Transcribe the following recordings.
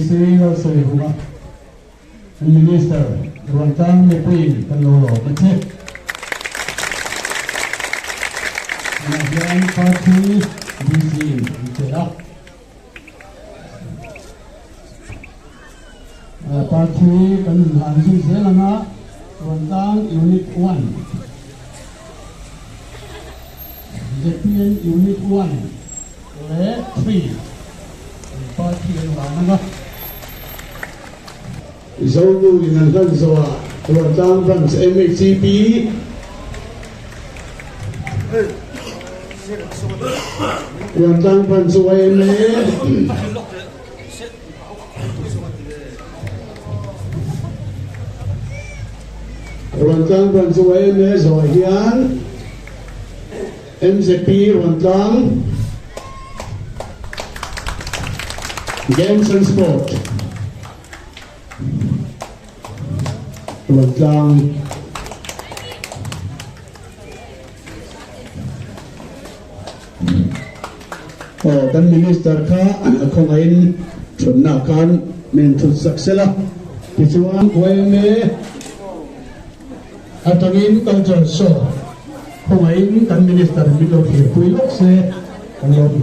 PC Lalsawihunga Minister Ruantlang mipuiin kan lo lawm a che. Tunah hian Party DC in an chelh a. Party kan inhlan zui zel ang a, Ruantlang Unit One, ZPM Unit One leh Three party an hlan ang a. Zonu in an hlan zawhah Ruantlang Branch MHCP Ruantlang Branch yma Ruantlang Branch yma zawhah hian MZP Ruantlang Games and Sport Ruantlang Aw kan Minister kha a khawngaihin thutna khan min thut sak sela tichuan yma Atangin culture show khawngaihin kan minister min lo thirpui lawk se kan lo.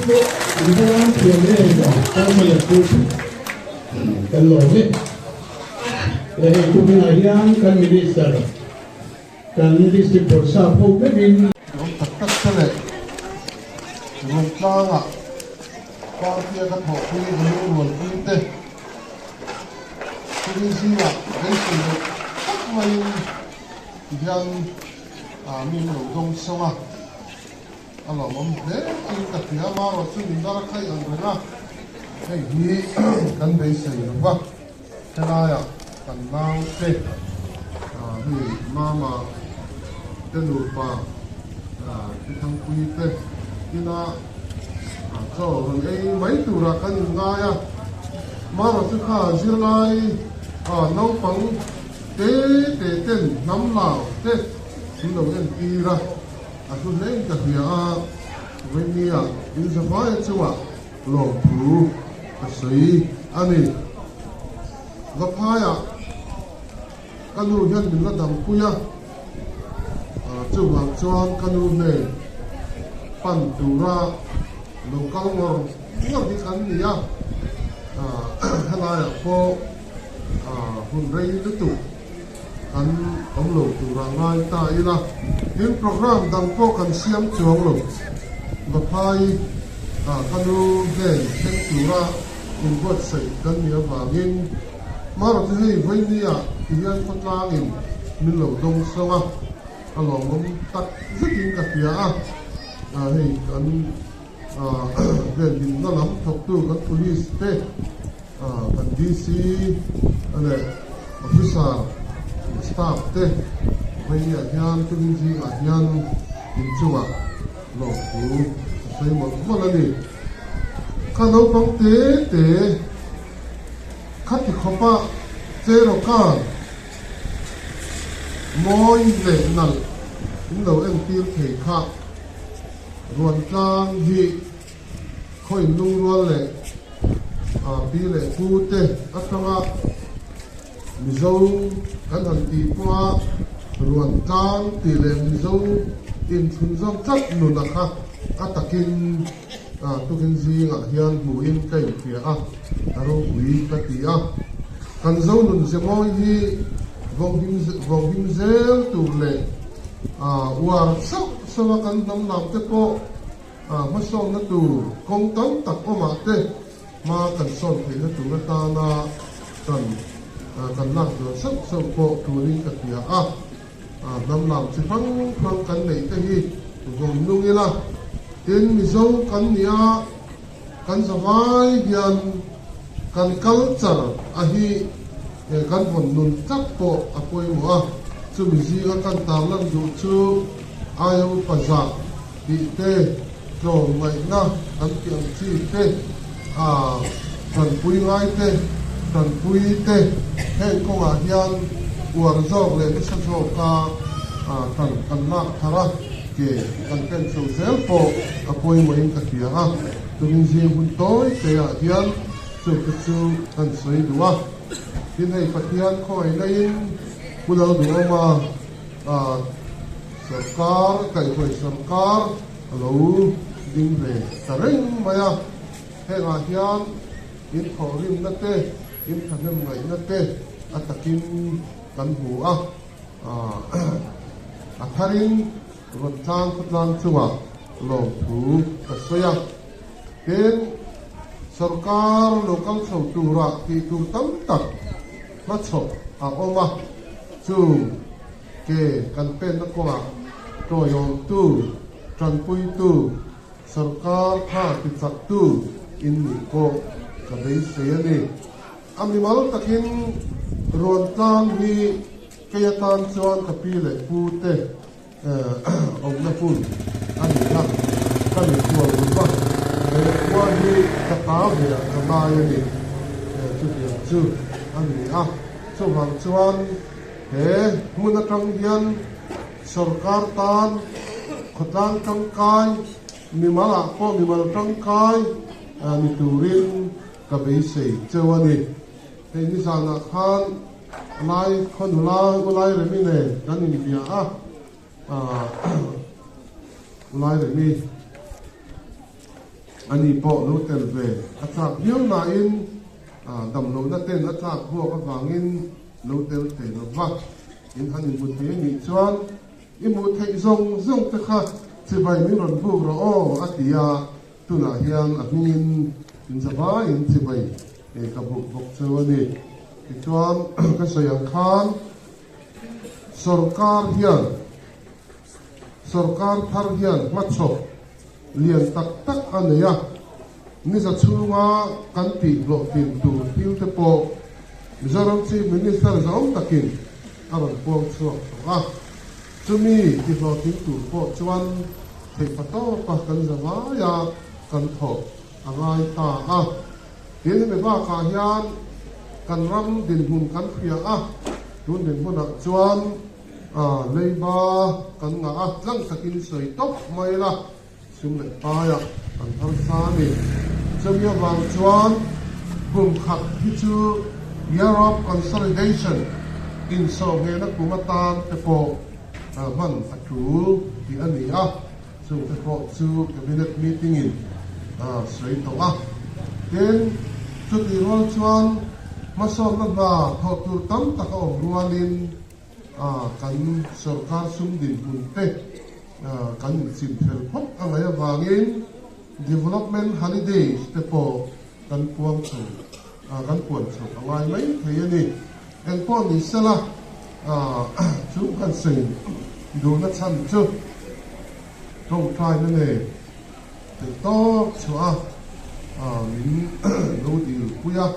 pawh in va lam thiam em Kalmaya chu kan lawm e. Leh hei tukinah hian kan Minister kan District Bawrhsap ho meuhin. Rawng tak tak te leh rawn tlangah party a ka thawhpui ka lungrualpui te chumi zingah beisei loh tak maiin tihian mi an lo dawng sawng a, a lawmawm hle in ka hria. Amaherawh chu min dar a khaih ang reng a, hei hi kan beisei lo va, helaiah kan naute hei mama te nupa Thangpui te ina chaw rawn ei mai turah kan inngai a, amaherawh chu kha zirlai naupang te te ten hnam lau te an lo entir a, a hlu hle in ka hria a, Vawimia inzavaia chungah lawmthu ka sawi a ni. Vaphaiah ka nu hian min la dampui a, chuvang chuan ka nu hnen pan tura lo kal ngawr ngawr hi kan ni a, helaiah pawh hun rei lutuk kan awm lo tura ngai ta ila, tin program dang pawh kan siam chuang lo. Vaphai ka nu hnen thleng tura inbuatsaih kan nih avangin Marawh chu hei vawinia ti hian khawtlangin min lo dawng sawng a, a lawmawm tak zetin ka hria a, hei kan venhimna lam thawktu kan police te, kan DC leh officer staff te vawinia hian tumin zingah hian inchungah lawmthu a sawi mawlh mawlh a ni. Kha naupang te te khati khawpa Cherokee mawi leh nalh in lo entir thei kha Ruantlang hi khawiin lungrual leh pi leh pu te atanga Mizo kan han tih pawha Ruantlang tih leh Mizo inthlunzawm tlat nuna kha a takin tukin zingah hian hmuhin ka inhria a, a ropui ka ti a. Kan Zo nun zemawi hi vawnghim zel tur leh uar sauh sauh a kan hnam lam te pawh hmasawnna tur kawng tam tak awmah te hma kan sawn theihna tur atana kan kan lak zual sauh sauh pawh turin ka hria a. Hnam lam chi hrang hrang kan neih te hi vawng nung ila, tin Mizo kan ni a, kan zavai hian kan culture a hi kan vawn nun tlat pawh a pawimawh a, chumi zinga kan tarlan duh chu aia upa zah tih te, tlawmngaihna kan tih ang chi te, tanpui ngai te, tanpui te heng kawngah hian uar zawk leh nasa zawka tan kan lak thar a, ke kan pen chho zel pawh a pawimawhin ka hria a, tumin zing hun tawi teah hian chute chu kan sawi duh a. Tin hei Pathian khawngaih naiin Pu Lalduhawma Sorkar, kaihhruai sorkar a lo ding ve ta reng mai a, hengah hian in thawhrimna te, in thahnem ngaihna te a takin kan hmu a, a tharin rawn tlang khawtlang chungah lawmthu ka sawi a. Tin, sorkar lo kal chho turah tih tur tam tak hmachhawp a awm a, chu Ke kan penna kawngah tawiawmtu, tanpuitu, sorkar tha tichaktu in nih pawh ka beisei a ni. A mimal takin Ruantlang hi kei atan chuan ka pi leh pu te awmna hmun a ni a, ka mikhual rup a, he khua hi ka ta ve ah ka ngai a ni. Chutiang chu a ni a, chuvang chuan He hmun atang hian sorkar tan khawtlang tangkai, mimal ah pawh mimal tangkai ni turin ka beisei cheu a ni. Hei nizanah khan Lai khaw nula U Lai Remi nen kan inbia a, U Lai Remi. Ani pawh lo tel ve a chak viau nain damlohna ten a tlak buak avangin lo tel thei lo va. In han inhmu thei a nih chuan i hmuh theih zawng zawng te kha chibai min rawn buk rawh aw a ti a, tunah hian a hmingin inzavaiin chibai ka buk bawk chu a ni. Tichuan ka sawi ang khan Sorkar hian sorkar thar hian hmachhawp lian tak tak a nei a, niza chhunga kan tih hlawhtlin tur thil te pawh Mizoram Chief Minister zahawm takin a rawn puang chhuak tawh a. Chumi ti hlawhtling tur pawh chuan theihpa tawpa kan za vaia kan thawh a ngai ta a. Tin, hemi bakah hian kan ram dinhmun kan hria a, tun dinhmunah chuan leiba kan ngah a, tlang takin sawi tawp mai la, sum leh paiah kan harsa a ni. Chumi avang chuan kum khat hi chu Year of Consolidation insawhnghehna kum atan te pawh hman a tul tih a ni a. Chungte pawh chu Cabinet meeting-in a sawi tawh a. Tin, chutih rual chuan hmasawnna hna thawh tur tam tak a awm rualin kan sorkar sum dinhmun te kan inchim fel phawt a ngaih avangin Development Holidays te pawh kan puang chho kan puan chho a ngai mai thei a ni. Engpawh ni sela chu kan sawi duhna chhan chu tawngtaina nen theih tawk chhuah a min lo dilpui a,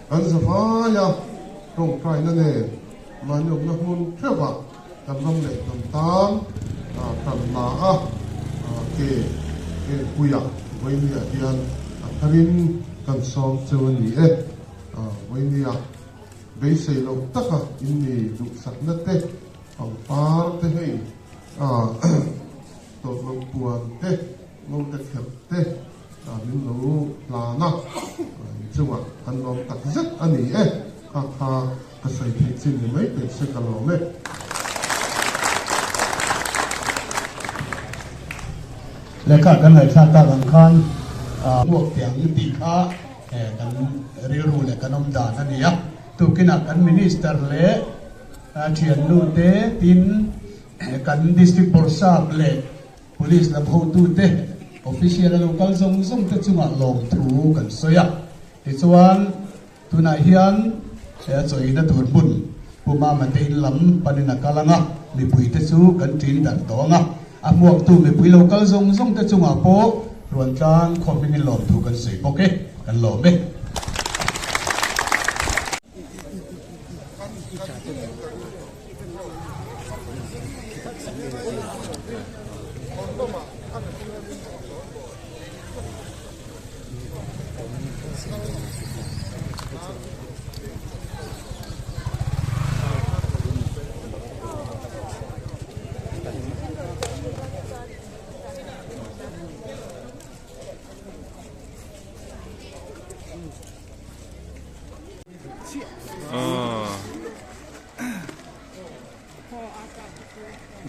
kan zavai a tawngtaina nen mahni awmna hmun theuhah kan ram leh hnam tan kan la a, ke puiah Vawinia hian a tharin kan sawm cheu a ni e. Vawinia beisei loh taka in mi duhsakna te, pangpar te hei tawlh loh puan te, ngo te kherh te min lo hlan a, inchungah kan lawm tak zet a ni e. Kha kha ka sawi theih chin ni mai teh se ka lawm e. Lehkha kan ngaihthlak tak ang khan hmuak tiang i tih kha kan rilru leh kan awm dan a ni a. Tukinah kan Minister leh thiannu te tin kan District Bawrhsap leh Police lam hotute official a lo kal zawng zawng te chungah lawmthu kan sawi a. Tichuan. Tunah hian he a chawina tur hmun Pu Mama te in lam panin a kal ang a, mipuite chu kan ṭin darh tawh ang a. A hmuaktu mipui lo kal zawng zawng te chungah pawh Ruantlang khaw hmingin lawmthu kan sawi bawk e, kan lawm e.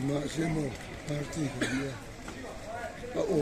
Mahse maw party kan nia a aw.